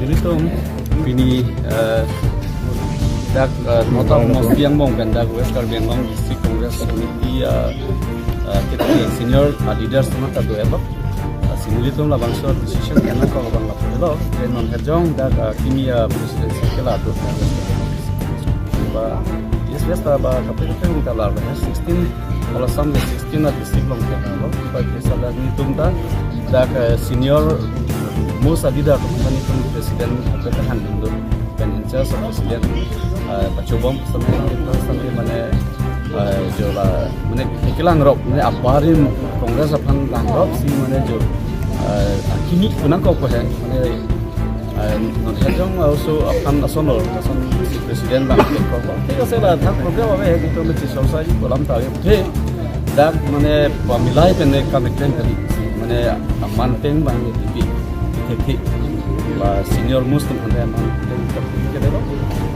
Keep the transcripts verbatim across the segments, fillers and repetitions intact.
Ilitum pini, eh, dak, eh, nota mosti angbong pen dak West Karbi Anglong District Congress Committee, eh, eh, kiti senior, eh, leaders teman ta do-etlo. Eh, si nelitum labangso decision kena ko bang lapu lo. Pen non hejong dak, eh, kimi, eh, presidency ke la do. Ba, yes, yes, ta ba, kaprek kaprek ta la, sixteen, kalau sam sixteen a district along ke lo, ba, yes, ada nelitum ta, dak, eh, senior most a leader atum ta nelitum president, apa ta han dun, pen in charge of president, eh, pachobom sampai, sampai mane, eh, jo la, mane kelang rok, mane aparin Congress aphan lang rok si mane jo, eh, akimi kunang ko ko he, mane, eh, non hejong also aphan ason lo, ason si president bang ko ko. Thik ase la thak program ave he, nelitum si society kolam ta ave. He, dak mane pamilai pen ne kam ekten kali. Mane aman teng bang ne tipi. Thik thik. Ba senior most atum ante aman teng kali ke delo.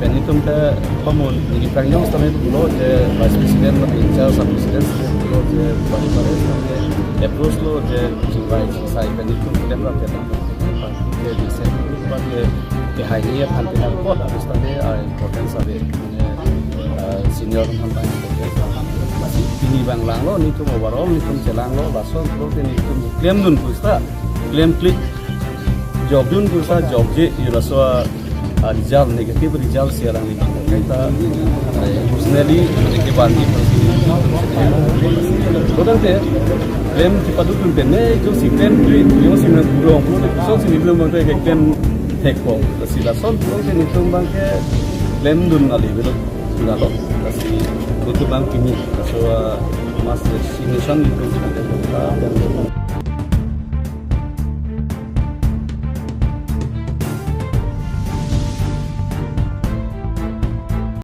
Pen nelitum ta pamun ni prang yong sitame pulo je vice president ba in charge of president pulo je bari bari sitame approach lo je jingvai sai pen nelitum klem rap ke ta. Ke disen ba ke ke hai ni aphan ke na pot sitame, ah, importance ave. Eh, senior atum aphan bang importance. Pini bang lang lo, nelitum overall nelitum chelang lo, lason lo ke nelitum klem dun pu seta, klem klik, job dun pu seta, job je, yo laso, ah, result, negative result si alang ni. Kaita, eh, personally, mane ke ban ni personally. Kodang te, klem kepaduk dun pen ne, jo si klem klik, jo si na burong, jo si ni belum bang te ke klem thek ko. Si lason lo ke nelitum bang ke klem dun nali belo. Sudah lo, si nelitum bang kimi. So, ah, mass resignation nelitum, ah,